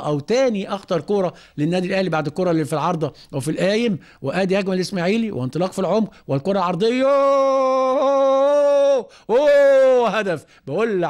او تاني اخطر كورة للنادي الاهلي بعد الكورة اللي في العارضة او في القايم. وادي هجمة الاسماعيلي وانطلاق في العمق والكره عرضية، اوه هدف. بقول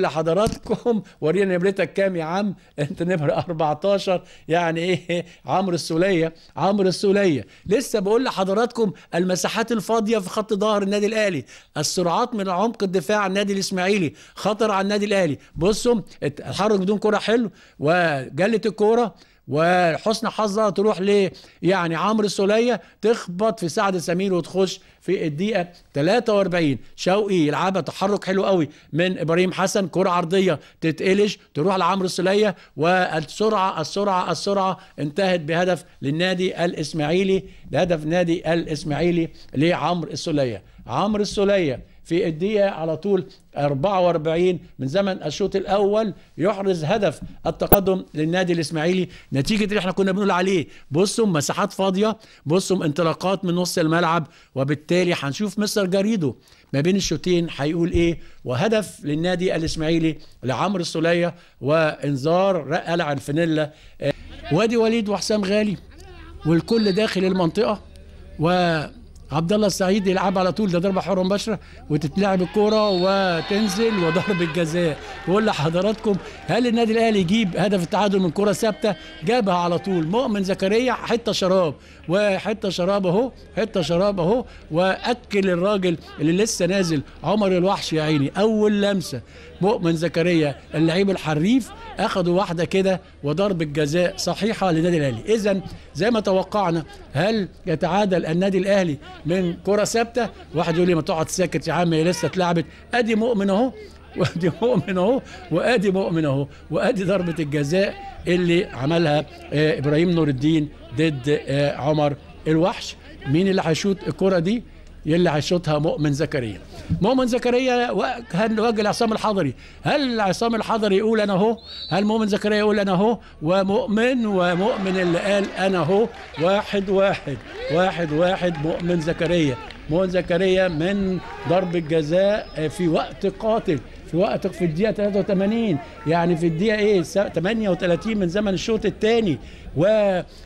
لحضراتكم ورينا نمرتك كام يا عم، انت نمره 14 يعني ايه؟ عمرو السوليه، عمرو السوليه. لسه بقول لحضراتكم المساحات الفاضيه في خط ظهر النادي الاهلي، السرعات من عمق الدفاع النادي الاسماعيلي خطر على النادي الاهلي. بصوا التحرك بدون كره حلو، وجلت الكورة وحسن حظها تروح ل يعني عمرو السوليه، تخبط في سعد سمير وتخش في الدقيقة 43. شوقي يلعبها تحرك حلو قوي من ابراهيم حسن، كره عرضية تتقلش تروح لعمرو السوليه، والسرعة السرعة السرعة انتهت بهدف للنادي الاسماعيلي، لهدف نادي الاسماعيلي لعمرو السوليه. عمرو السوليه في الدقيقة على طول 44 من زمن الشوط الأول يحرز هدف التقدم للنادي الإسماعيلي، نتيجة اللي احنا كنا بنقول عليه. بصوا مساحات فاضية، بصوا انطلاقات من نص الملعب، وبالتالي هنشوف مستر جاريدو ما بين الشوطين هيقول ايه. وهدف للنادي الإسماعيلي لعمرو السولية، وإنذار قلع الفانيلا. وادي وليد وحسام غالي والكل داخل المنطقة، و عبد الله السعيد يلعب على طول، ده ضربه حره مباشرة وتتلعب الكورة وتنزل وضربه جزاء. بقول لحضراتكم هل النادي الاهلي يجيب هدف التعادل من كره ثابتة؟ جابها على طول مؤمن زكريا، حتة شراب وحتة شراب اهو، حتة شراب اهو، واكل الراجل اللي لسه نازل عمر الوحش يا عيني. اول لمسه مؤمن زكريا اللعيب الحريف اخدوا واحدة كده وضربه جزاء صحيحه للنادي الاهلي. اذا زي ما توقعنا، هل يتعادل النادي الاهلي من كرة ثابتة؟ واحد يقول لي ما تقعد ساكت يا عم، هي لسه اتلعبت. ادي مؤمن اهو، وادي مؤمن اهو، وادي مؤمن اهو، وادي ضربة الجزاء اللي عملها ابراهيم نور الدين ضد عمر الوحش. مين اللي هيشوط الكرة دي؟ اللي هيشوطها مؤمن زكريا. مؤمن زكريا وجه لعصام الحضري، هل عصام الحضري يقول انا اهو؟ هل مؤمن زكريا يقول انا اهو؟ ومؤمن اللي قال انا اهو. 1-1 1-1 مؤمن زكريا. مؤمن زكريا من ضربة جزاء في وقت قاتل، في وقت في الدقيقة 83، يعني في الدقيقة ايه 38 من زمن الشوط الثاني،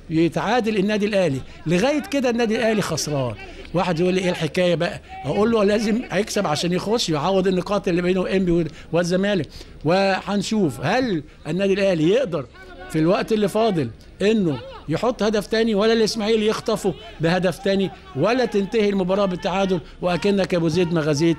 ويتعادل النادي الاهلي. لغاية كده النادي الاهلي خسران. واحد يقول لي ايه الحكاية بقى؟ اقول له لازم هيكسب عشان يخش يعوض النقاط اللي بينه انبي والزمالك. وهنشوف هل النادي الاهلي يقدر في الوقت اللي فاضل انه يحط هدف تاني، ولا الاسماعيلي يخطفه بهدف تاني، ولا تنتهي المباراة بالتعادل وأكنك يا ابو زيد ما غزيت.